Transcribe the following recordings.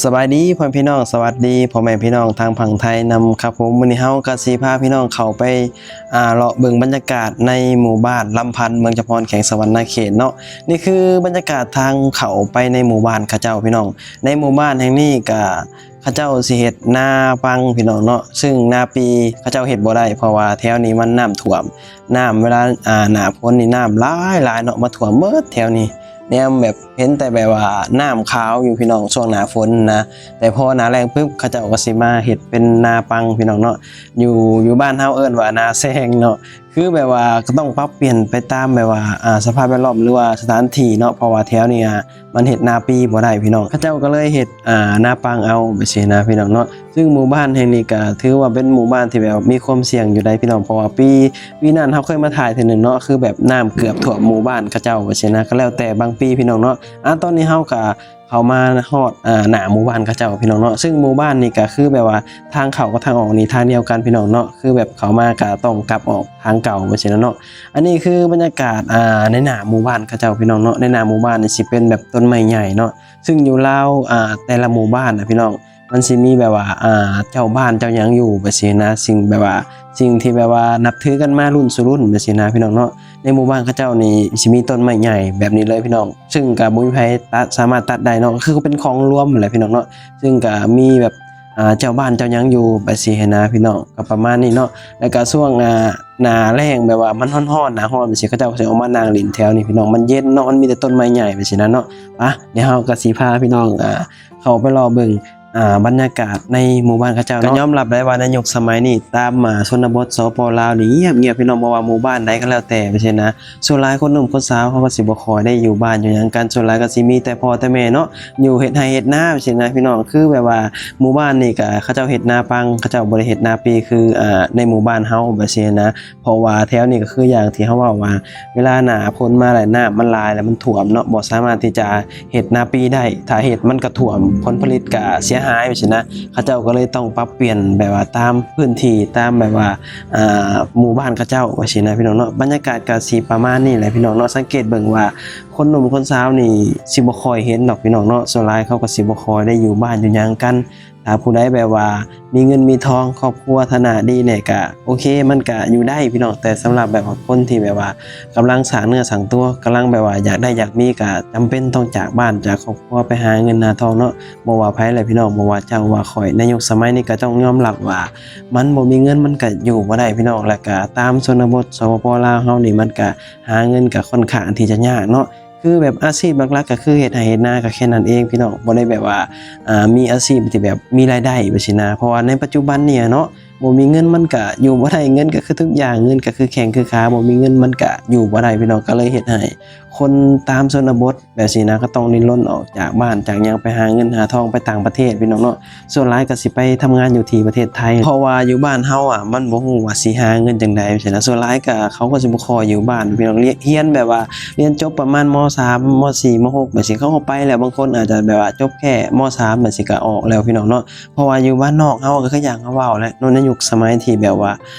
ສະບາຍດີພໍ່ແມ່ພີ່ນ້ອງ, ສະຫວັດດີພໍ່ແມ່ພີ່ນ້ອງທາງຝັ່ງໄທນຳຄັບຜົມ. ມື້ນີ້ເຮົາກໍຊິພາພີ່ນ້ອງເຂົ້າໄປ ອ່າ ເລາະເບິ່ງບັນຍາກາດໃນໝູ່ບ້ານລຳພັນ ເມືອງຈຳພອນ ແຂວງສະຫວັນນະເຂດເນາະ. ນີ້ຄືບັນຍາກາດທາງເຂົ້າໄປໃນໝູ່ບ້ານເຂົາເຈົ້າພີ່ນ້ອງ. ໃນໝູ່ບ້ານແຫ່ງນີ້ກໍ ເຂົາເຈົ້າຊິເຮັດນາປັງພີ່ນ້ອງເນາະ, ຊຶ່ງນາປີເຂົາເຈົ້າເຮັດບໍ່ໄດ້ ເພາະວ່າແຖວນີ້ມັນນ້ຳຖ້ວມ, ນ້ຳເວລາ ອ່າ ໜ້າຝົນນີ້ນ້ຳຫຼາຍໆເນາະ ມາຖ້ວມໝົດແຖວນີ້. ແນມແບບເຫັນແຕ່ແບບວ່ານ້ຳຂາວຢູ່ພີ່ນ້ອງ ຊ່ວງໜ້າຝົນນະ, ແຕ່ພໍໜ້າແລ້ງປຶບ ເຂົາເຈົ້າກໍຊິມາເຮັດເປັນນາປັງພີ່ນ້ອງເນາະ. ຢູ່ ຢູ່ບ້ານເຮົາເອີ້ນວ່ານາແຊງເນາະ. ຄືແບບວ່າກໍຕ້ອງປັບປ່ຽນໄປຕາມແບບວ່າ ອ່າ ສະພາບແວດລ້ອມ ຫຼືວ່າສະຖານທີ່ເນາະ, ເພາະວ່າແຖວນີ້ ອ່າ ມັນເຮັດນາປີບໍ່ໄດ້ພີ່ນ້ອງ, ເຂົາເຈົ້າກໍເລີຍເຮັດ ອ່າ ນາປັງເອົາ ແບບຊີ້ນະພີ່ນ້ອງເນາະ. ຊຶ່ງໝູ່ບ້ານແຫ່ງນີ້ກໍຖືວ່າເປັນໝູ່ບ້ານທີ່ແບບມີຄວາມສ່ຽງຢູ່ໃດ໋ພີ່ນ້ອງ, ເພາະວ່າປີ ປີນັ້ນເຮົາເຄີຍມາຖ່າຍເທື່ອໜຶ່ງເນາະ, ຄືແບບນ້ຳເກືອບຖ້ວມໝູ່ບ້ານເຂົາເຈົ້າ ແບບຊີ້ນະ. ກໍແລ້ວແຕ່ບາງປີພີ່ນ້ອງເນາະ. ອ່າ ຕອນນີ້ເຮົາກໍ ເຂົ້າມາຮອດ ອ່າ ໜ້າໝູ່ບ້ານເຂົາເຈົ້າພີ່ນ້ອງເນາະ. ຊຶ່ງໝູ່ບ້ານນີ້ກໍຄືແບບວ່າທາງເຂົ້າກັບທາງອອກນີ້ທາງດຽວກັນພີ່ນ້ອງເນາະ, ຄືແບບເຂົ້າມາກໍຕ້ອງກັບອອກທາງເກົ່າ ແບບຊີ້ນະເນາະ. ອັນນີ້ຄືບັນຍາກາດ ອ່າ ໃນໜ້າໝູ່ບ້ານເຂົາເຈົ້າພີ່ນ້ອງເນາະ. ໃນໜ້າໝູ່ບ້ານນີ້ຊິເປັນແບບຕົ້ນໄມ້ໃຫຍ່ເນາະ, ຊຶ່ງຢູ່ລາວ ອ່າ ແຕ່ລະໝູ່ບ້ານນະພີ່ນ້ອງ ມັນຊິມີແບບວ່າ ອ່າ ເຈົ້າບ້ານເຈົ້າຫຍັງຢູ່ ແບບຊີ້ນະ, ສິ່ງແບບວ່າ ສິ່ງທີ່ແບບວ່ານັບຖືກັນມາລຸ້ນສູ່ລຸ້ນ ແບບຊີ້ນະພີ່ນ້ອງເນາະ. ໃນໝູ່ບ້ານເຂົາເຈົ້ານີ້ຊິມີຕົ້ນໄມ້ໃຫຍ່ແບບນີ້ເລີຍພີ່ນ້ອງ, ຊຶ່ງກໍບໍ່ມີໃຜຕັດ ສາມາດຕັດໄດ້ເນາະ, ກໍຄືເປັນຂອງລວມຫັ້ນແຫຼະພີ່ນ້ອງເນາະ. ຊຶ່ງກໍມີແບບ ອ່າ ເຈົ້າບ້ານເຈົ້າຫຍັງຢູ່ ແບບຊີ້ຫັ້ນນະພີ່ນ້ອງ, ກໍປະມານນີ້ເນາະ. ແລ້ວກໍຊ່ວງ ອ່າ ໜ້າແລ້ງ ແບບວ່າມັນຮ້ອນໆ ໜ້າຮ້ອນ ແບບຊີ້ ເຂົາເຈົ້າກໍຊິອອກມານັ່ງຫຼິ້ນແຖວນີ້ພີ່ນ້ອງ, ມັນເຢັນເນາະ ມັນມີແຕ່ຕົ້ນໄມ້ໃຫຍ່ ແບບຊີ້ນະເນາະ. ໄປ ດຽວເຮົາກໍຊິພາພີ່ນ້ອງ ອ່າ ເຂົ້າໄປເລາະເບິ່ງ ອ່າ ບັນຍາກາດໃນໝູ່ບ້ານເຂົາເຈົ້າເນາະ. ກໍຍອມຮັບໄດ້ວ່າໃນຍຸກສະໄໝນີ້ ຕາມ ອ່າ ຊົນນະບົດ ສປ ລາວນີ້ງຽບໆ ພີ່ນ້ອງ, ບໍ່ວ່າໝູ່ບ້ານໃດກໍແລ້ວແຕ່ ແບບຊີ້ນະ. ສ່ວນຫຼາຍຄົນໜຸ່ມຄົນສາວເຂົາກໍຊິບໍ່ຄ່ອຍໄດ້ຢູ່ບ້ານຢູ່ຫຍັງກັນ, ສ່ວນຫຼາຍກໍຊິມີແຕ່ພໍ່ແຕ່ແມ່ເນາະ ຢູ່ເຮັດໄຮ່ເຮັດນາ ແບບຊີ້ນະພີ່ນ້ອງ. ຄືແບບວ່າໝູ່ບ້ານນີ້ກໍເຂົາເຈົ້າເຮັດນາປັງ, ເຂົາເຈົ້າບໍ່ໄດ້ເຮັດນາປີຄື ອ່າ ໃນໝູ່ບ້ານເຮົາ ແບບຊີ້ນະ. ເພາະວ່າແຖວນີ້ກໍຄືຢ່າງທີ່ເຮົາເວົ້າວ່າ ເວລາໜ້າຝົນມາແລ້ວ ນ້ຳມັນຫຼາຍແລ້ວມັນຖ້ວມເນາະ, ບໍ່ສາມາດທີ່ຈະເຮັດນາປີໄດ້, ຖ້າເຮັດມັນກໍຖ້ວມ ຜົນຜະລິດກໍເສຍຫາຍ ແບບຊີ້ນະ. ເຂົາເຈົ້າກໍເລີຍຕ້ອງປັບປ່ຽນແບບວ່າຕາມພື້ນທີ່ ຕາມແບບວ່າ ອ່າ ໝູ່ບ້ານເຂົາເຈົ້າ ແບບຊີ້ນະພີ່ນ້ອງເນາະ. ບັນຍາກາດກໍຊິປະມານນີ້ແຫຼະພີ່ນ້ອງເນາະ. ສັງເກດເບິ່ງວ່າຄົນໜຸ່ມຄົນສາວນີ້ຊິບໍ່ຄ່ອຍເຫັນດອກພີ່ນ້ອງເນາະ, ສ່ວນຫຼາຍເຂົາກໍຊິບໍ່ຄ່ອຍໄດ້ຢູ່ບ້ານຢູ່ຫຍັງກັນ. ຖ້າຜູ້ໃດແບບວ່າມີເງິນມີທອງ ຄອບຄົວຖານະດີແດ່ກໍໂອເຄ ມັນກໍຢູ່ໄດ້ພີ່ນ້ອງ, ແຕ່ສຳລັບແບບວ່າຄົນທີ່ແບບວ່າກຳລັງສ້າງເນື້ອສ້າງຕົວ ກຳລັງແບບວ່າຢາກໄດ້ຢາກມີ ກໍຈຳເປັນຕ້ອງຈາກບ້ານຈາກຄອບຄົວໄປຫາເງິນຫາທອງເນາະ. ບໍ່ວ່າໃຜແຫຼະພີ່ນ້ອງ, ບໍ່ວ່າເຈົ້າວ່າຂ້ອຍ, ໃນຍຸກສະໄໝນີ້ກໍຕ້ອງຍອມຮັບວ່າມັນບໍ່ມີເງິນມັນກໍຢູ່ບໍ່ໄດ້ພີ່ນ້ອງ. ແລ້ວກໍຕາມຊົນນະບົດ ສປປ ລາວເຮົານີ້ ມັນກໍຫາເງິນກໍຄ່ອນຂ້າງທີ່ຈະຍາກເນາະ. ຄືແບບອາຊີບຫຼັກໆກໍຄືເຮັດໄຮ່ເຮັດນາກໍແຄ່ນັ້ນເອງພີ່ນ້ອງ, ບໍ່ໄດ້ແບບວ່າ ອ່າ ມີອາຊີບທີ່ແບບມີລາຍໄດ້ ແບບຊີ້ນະ. ເພາະວ່າໃນປັດຈຸບັນນີ້ເນາະ ບໍ່ມີເງິນມັນກະຢູ່ບໍ່ໄດ້, ເງິນກະຄືທຸກຢ່າງ, ເງິນກະຄືແຂ້ງຄືຂາ, ບໍ່ມີເງິນມັນກະຢູ່ບໍ່ໄດ້ພີ່ນ້ອງ. ກໍເລີຍເຮັດໃຫ້ຄົນຕາມຊົນນະບົດແບບຊີ້ນະ ກໍຕ້ອງດີ້ນລົນອອກຈາກບ້ານຈາກຫຍັງ ໄປຫາເງິນຫາທອງ ໄປຕ່າງປະເທດພີ່ນ້ອງເນາະ. ສ່ວນຫຼາຍກໍຊິໄປທຳງານຢູ່ທີ່ປະເທດໄທ ເພາະວ່າຢູ່ບ້ານເຮົາອະ ມັນບໍ່ຮູ້ວ່າຊິຫາເງິນຈັ່ງໃດ ຈັ່ງຊີ້ນະ. ສ່ວນຫຼາຍກໍເຂົາກໍຊິບໍ່ຄ່ອຍຢູ່ບ້ານພີ່ນ້ອງ, ຮຽນແບບວ່າຮຽນຈົບປະມານ ມ.ສາມ ມ.ສີ່ ມ.ຫົກ ແບບຊີ້ ເຂົາກໍໄປແລ້ວ. ບາງຄົນອາດຈະແບບວ່າຈົບແຄ່ ມ.ສາມ ແບບຊີ້ ກໍອອກແລ້ວພີ່ນ້ອງເນາະ. ເພາະວ່າຢູ່ບ້ານນອກເຮົາກໍຄືຢ່າງເຮົາເວົ້າແຫຼະເນາະ, ໃນຍຸກສະໄໝທີ່ແບບວ່າ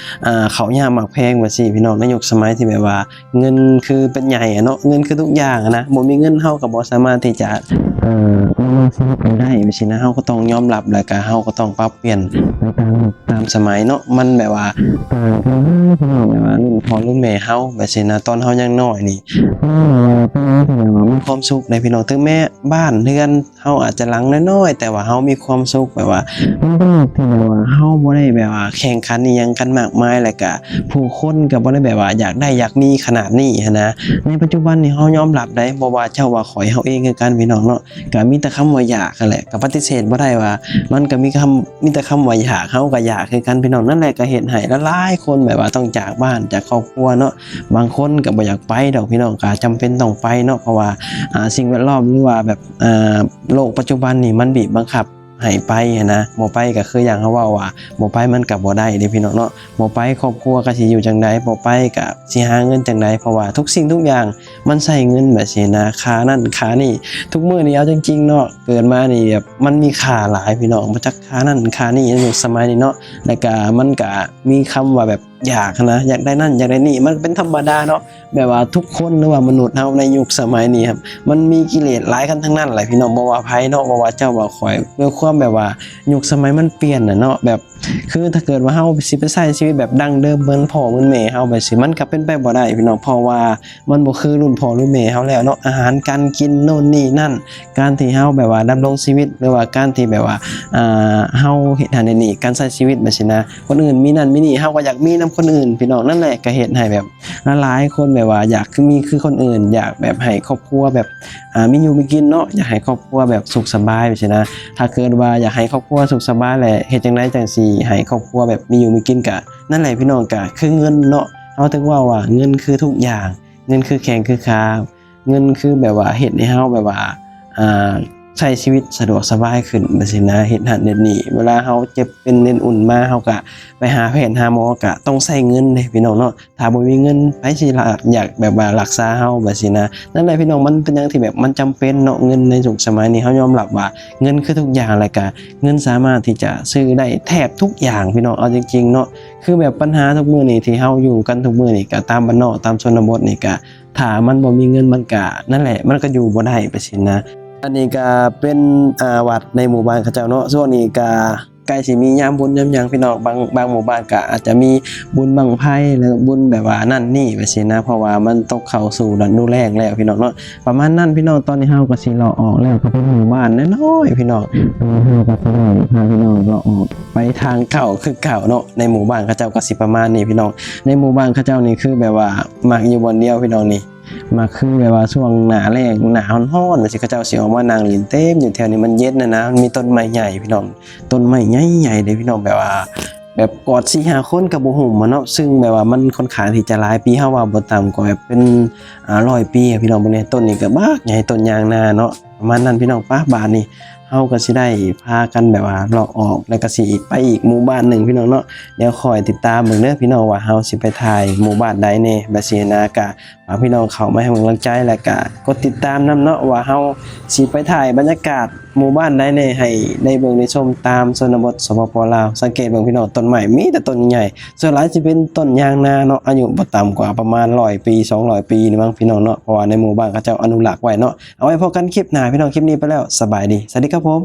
ອ່າ ເຂົ້າຍາກໝາກແພງແບບຊີ້ພີ່ນ້ອງ, ໃນຍຸກສະໄໝທີ່ແບບວ່າເງິນຄືເປັນໃຫຍ່ອະເນາະ, ເງິນຄືທຸກຢ່າງອະນະ. ບໍ່ມີເງິນເຮົາກໍບໍ່ສາມາດທີ່ຈະ ເອີ ດຳລົງຊີວິດຢູ່ໄດ້ແບບຊີ້ນະ. ເຮົາກໍຕ້ອງຍອມຮັບ ແລ້ວກໍເຮົາກໍຕ້ອງປັບປ່ຽນໄປຕາມຍຸກຕາມສະໄໝເນາະ. ມັນແບບວ່າຕ່າງກັນເລີຍພີ່ນ້ອງ, ແບບວ່າລຸ້ນພໍ່ລຸ້ນແມ່ເຮົາແບບຊີ້ນະ, ຕອນເຮົາຍັງນ້ອຍນີ້ ມັນແບບວ່າເປັນຫຍັງທີ່ແບບວ່າມີຄວາມສຸກໃດ໋ພີ່ນ້ອງ. ເຖິງແມ້ບ້ານເຮືອນ ເຮົາອາດຈະຫຼັງນ້ອຍໆ ແຕ່ວ່າເຮົາມີຄວາມສຸກ, ແບບວ່າມັນເປັນໂລກທີ່ແບບວ່າເຮົາບໍ່ໄດ້ແບບວ່າແຂ່ງຂັນອີ່ຫຍັງກັນມາກມາຍ, ແລ້ວກະຜູ້ຄົນກໍບໍ່ໄດ້ແບບວ່າຢາກໄດ້ຢາກມີຂະໜາດນີ້ຫັ້ນນະ. ໃນປັດຈຸບັນນີ້ເຮົາຍອມຮັບໄດ໋, ບໍ່ວ່າເຈົ້າວ່າຂ້ອຍ ເຮົາເອງຄືກັນພີ່ນ້ອງເນາະ, ກໍມີແຕ່ຄຳ ຄຳວ່າຢາກຫັ້ນແຫຼະ ກໍປະຕິເສດບໍ່ໄດ້ວ່າ ມັນກໍມີຄຳ ມີແຕ່ຄຳວ່າຢາກ ເຮົາກໍຢາກຄືກັນພີ່ນ້ອງ. ນັ້ນແຫຼະ ກໍເຮັດໃຫ້ຫຼາຍໆຄົນແບບວ່າຕ້ອງຈາກບ້ານ ຈາກຄອບຄົວເນາະ. ບາງຄົນກໍບໍ່ຢາກໄປດອກພີ່ນ້ອງ ກໍຈຳເປັນຕ້ອງໄປເນາະ ເພາະວ່າ ອ່າ ສິ່ງແວດລ້ອມ ຫຼືວ່າແບບ ອ່າ ໂລກປັດຈຸບັນນີ້ ມັນບີບບັງຄັບໃຫ້ໄປຫັ້ນນະ. ບໍ່ໄປກໍຄືຢ່າງເຮົາເວົ້າວ່າ ບໍ່ໄປມັນກໍບໍ່ໄດ້ເດ້ພີ່ນ້ອງເນາະ. ບໍ່ໄປຄອບຄົວກໍຊິຢູ່ຈັ່ງໃດ? ບໍ່ໄປກໍຊິຫາເງິນຈັ່ງໃດ? ເພາະວ່າທຸກສິ່ງທຸກຢ່າງມັນໃຊ້ເງິນແບບຊີ້ນະ ຄ່ານັ້ນຄ່ານີ້. ທຸກມື້ນີ້ເອົາຈິງໆເນາະ ເກີດມານີ້ແບບມັນມີຄ່າຫຼາຍພີ່ນ້ອງ ບໍ່ຈັກຄ່ານັ້ນຄ່ານີ້ໃນຍຸກສະໄໝນີ້ເນາະ. ແລ້ວກະມັນກະມີຄຳວ່າແບບຢາກຫັ້ນນະ ຢາກໄດ້ນັ້ນຢາກໄດ້ນີ້ ມັນເປັນທຳມະດາເນາະ. ແບບວ່າທຸກຄົນ ຫຼືວ່າມະນຸດເຮົາໃນຍຸກສະໄໝນີ້ ມັນມີກິເລດຫຼາຍກັນທັງນັ້ນແຫຼະພີ່ນ້ອງ ບໍ່ວ່າໃຜເນາະ ບໍ່ວ່າເຈົ້າວ່າຂ້ອຍ. ດ້ວຍຄວາມແບບວ່າຍຸກສະໄໝມັນປ່ຽນນະເນາະ ແບບ ຄືຖ້າເກີດວ່າເຮົາຊິໄປໃຊ້ຊີວິດແບບດັ້ງເດີມເໝືອນພໍ່ເໝືອນແມ່ເຮົາໄປຊີ້ ມັນກໍເປັນໄປບໍ່ໄດ້ພີ່ນ້ອງ ເພາະວ່າມັນບໍ່ຄືລຸ້ນພໍ່ລຸ້ນແມ່ເຮົາແລ້ວເນາະ. ອາຫານການກິນໂນ່ນນີ້ນັ້ນ ການທີ່ເຮົາແບບວ່າດຳລົງຊີວິດ ຫຼືວ່າການທີ່ແບບວ່າ ອ່າ ເຮົາເຮັດຫັ້ນເຮັດນີ້ ການໃຊ້ຊີວິດແບບຊີ້ນະ ຄົນອື່ນມີນັ້ນມີນີ້ ເຮົາກໍຢາກມີນຳຄົນອື່ນພີ່ນ້ອງ. ນັ້ນແຫຼະ ກໍເຮັດໃຫ້ແບບຫຼາຍໆຄົນແບບວ່າຢາກຄື ມີຄືຄົນອື່ນ ຢາກແບບໃຫ້ຄອບຄົວແບບ ອ່າ ມີຢູ່ມີກິນເນາະ ຢາກໃຫ້ຄອບຄົວແບບສຸກສະບາຍຈັ່ງຊີ້ນະ. ຖ້າເກີດວ່າຢາກໃຫ້ຄອບຄົວສຸກສະບາຍແຫຼະ ເຮັດຈັ່ງໃດຈັ່ງຊິໃຫ້ຄອບຄົວແບບມີຢູ່ມີກິນ? ກະນັ້ນແຫຼະພີ່ນ້ອງ ກະຄືເງິນເນາະ. ເຮົາເຖິງເວົ້າວ່າເງິນຄືທຸກຢ່າງ ເງິນຄືແຂງຄືຂາ ເງິນຄືແບບວ່າເຮັດໃຫ້ເຮົາແບບວ່າ ອ່າ ໃຊ້ຊີວິດສະດວກສະບາຍຂຶ້ນແບບຊີ້ນະ ເຮັດຫັ້ນເຮັດນີ້. ເວລາເຮົາເຈັບເປັນເປັນອຸ່ນມາ ເຮົາກະໄປຫາແພດຫາໝໍ ກະຕ້ອງໃຊ້ເງິນເດ້ພີ່ນ້ອງເນາະ. ຖ້າບໍ່ມີເງິນ ໃຜຊິລະ ຢາກແບບວ່າລັກສາເຮົາແບບຊີ້ນະ. ນັ້ນແຫຼະພີ່ນ້ອງ ມັນເປັນຫຍັງທີ່ແບບມັນຈຳເປັນເນາະ ເງິນໃນຍຸກສະໄໝນີ້. ເຮົາຍອມຮັບວ່າເງິນຄືທຸກຢ່າງ ແລ້ວກະເງິນສາມາດທີ່ຈະຊື້ໄດ້ແທບທຸກຢ່າງພີ່ນ້ອງ ເອົາຈິງໆເນາະ. ຄືແບບບັນຫາທຸກມື້ນີ້ທີ່ເຮົາຢູ່ກັນທຸກມື້ນີ້ ກະຕາມບ້ານນອກຕາມຊົນນະບົດນີ້ ກະຖ້າມັນບໍ່ມີເງິນ ມັນກະ ນັ້ນແຫຼະ ມັນກະຢູ່ບໍ່ໄດ້ແບບຊີ້ນະ. ອັນນີ້ກະເປັນ ອ່າ ວັດໃນໝູ່ບ້ານເຂົາເຈົ້າເນາະ ຊ່ວງນີ້ກະ ໃກ້ຊິມີຍາມບຸນຍາມຫຍັງພີ່ນ້ອງ ບາງ ບາງໝູ່ບ້ານກະອາດຈະມີບຸນບັ້ງໄຟ ຫຼືບຸນແບບວ່ານັ້ນນີ້ໄປຊີ້ນະ ເພາະວ່າມັນຕົກເຂົ້າສູ່ລະດູແລ້ງແລ້ວພີ່ນ້ອງເນາະ. ປະມານນັ້ນພີ່ນ້ອງ ຕອນນີ້ເຮົາກໍຊິເລາະອອກແລ້ວ ກໍເປັນໝູ່ບ້ານນ້ອຍໆພີ່ນ້ອງ. ເຮົາກໍຊິໄດ້ພາພີ່ນ້ອງເລາະອອກໄປທາງເກົ່າຄືເກົ່າເນາະ. ໃນໝູ່ບ້ານເຂົາເຈົ້າກໍຊິປະມານນີ້ພີ່ນ້ອງ. ໃນໝູ່ບ້ານເຂົາເຈົ້ານີ້ຄືແບບວ່າມັກຢູ່ບ່ອນດຽວພີ່ນ້ອງນີ້ ມັກຄືແບບວ່າຊ່ວງໜ້າແລ້ງ ໜ້າຮ້ອນໆ ຈັ່ງຊີ້ ເຂົາເຈົ້າຊິອອກມານັ່ງຫຼິ້ນເຕັມຢູ່ແຖວນີ້ ມັນເຢັນຫັ້ນນະ. ມັນມີຕົ້ນໄມ້ໃຫຍ່ພີ່ນ້ອງ ຕົ້ນໄມ້ໃຫຍ່ໆເດ້ພີ່ນ້ອງ ແບບວ່າ ແບບກອດສີ່ຫ້າຄົນກໍບໍ່ຫຸ້ມຫັ້ນເນາະ. ຊຶ່ງແບບວ່າມັນຄ່ອນຂ້າງທີ່ຈະຫຼາຍປີ ເຮົາວ່າບໍ່ຕ່ຳກວ່າແບບເປັນ ອ່າ ຮ້ອຍປີພີ່ນ້ອງ. ເບິ່ງແດ່ ຕົ້ນນີ້ກໍບັກໃຫຍ່ ຕົ້ນຍາງນາເນາະ ປະມານນັ້ນພີ່ນ້ອງ. ປະ ບາດນີ້ເຮົາກໍຊິໄດ້ພາກັນແບບວ່າເລາະອອກ ແລ້ວກໍຊິໄປອີກໝູ່ບ້ານໜຶ່ງພີ່ນ້ອງເນາະ. ດຽວຄອຍຕິດຕາມເບິ່ງເດີພີ່ນ້ອງ ວ່າເຮົາຊິໄປຖ່າຍໝູ່ບ້ານໃດແດ່ ແບບຊີ້ນະ. ກະ ຝາກພີ່ນ້ອງເຂົ້າມາໃຫ້ກຳລັງໃຈ ແລະກະກົດຕິດຕາມນຳເນາະ ວ່າເຮົາຊິໄປຖ່າຍບັນຍາກາດໝູ່ບ້ານໃດແດ່ ໃຫ້ໄດ້ເບິ່ງໄດ້ຊົມຕາມຊົນນະບົດ ສປປ ລາວ. ສັງເກດເບິ່ງພີ່ນ້ອງ ຕົ້ນໄມ້ມີແຕ່ຕົ້ນໃຫຍ່ ສ່ວນຫຼາຍຊິເປັນຕົ້ນຍາງນາເນາະ ອາຍຸບໍ່ຕ່ຳກວ່າປະມານຮ້ອຍປີ ສອງຮ້ອຍປີນີ້ມັ້ງພີ່ນ້ອງເນາະ ເພາະວ່າໃນໝູ່ບ້ານເຂົາເຈົ້າອະນຸລັກໄວ້ເນາະ. ເອົາໄວ້ພົບກັນຄລິບໜ້າພີ່ນ້ອງ ຄລິບນີ້ໄປແລ້ວ ສະບາຍດີ ສະຫວັດດີຄັບຜົມ.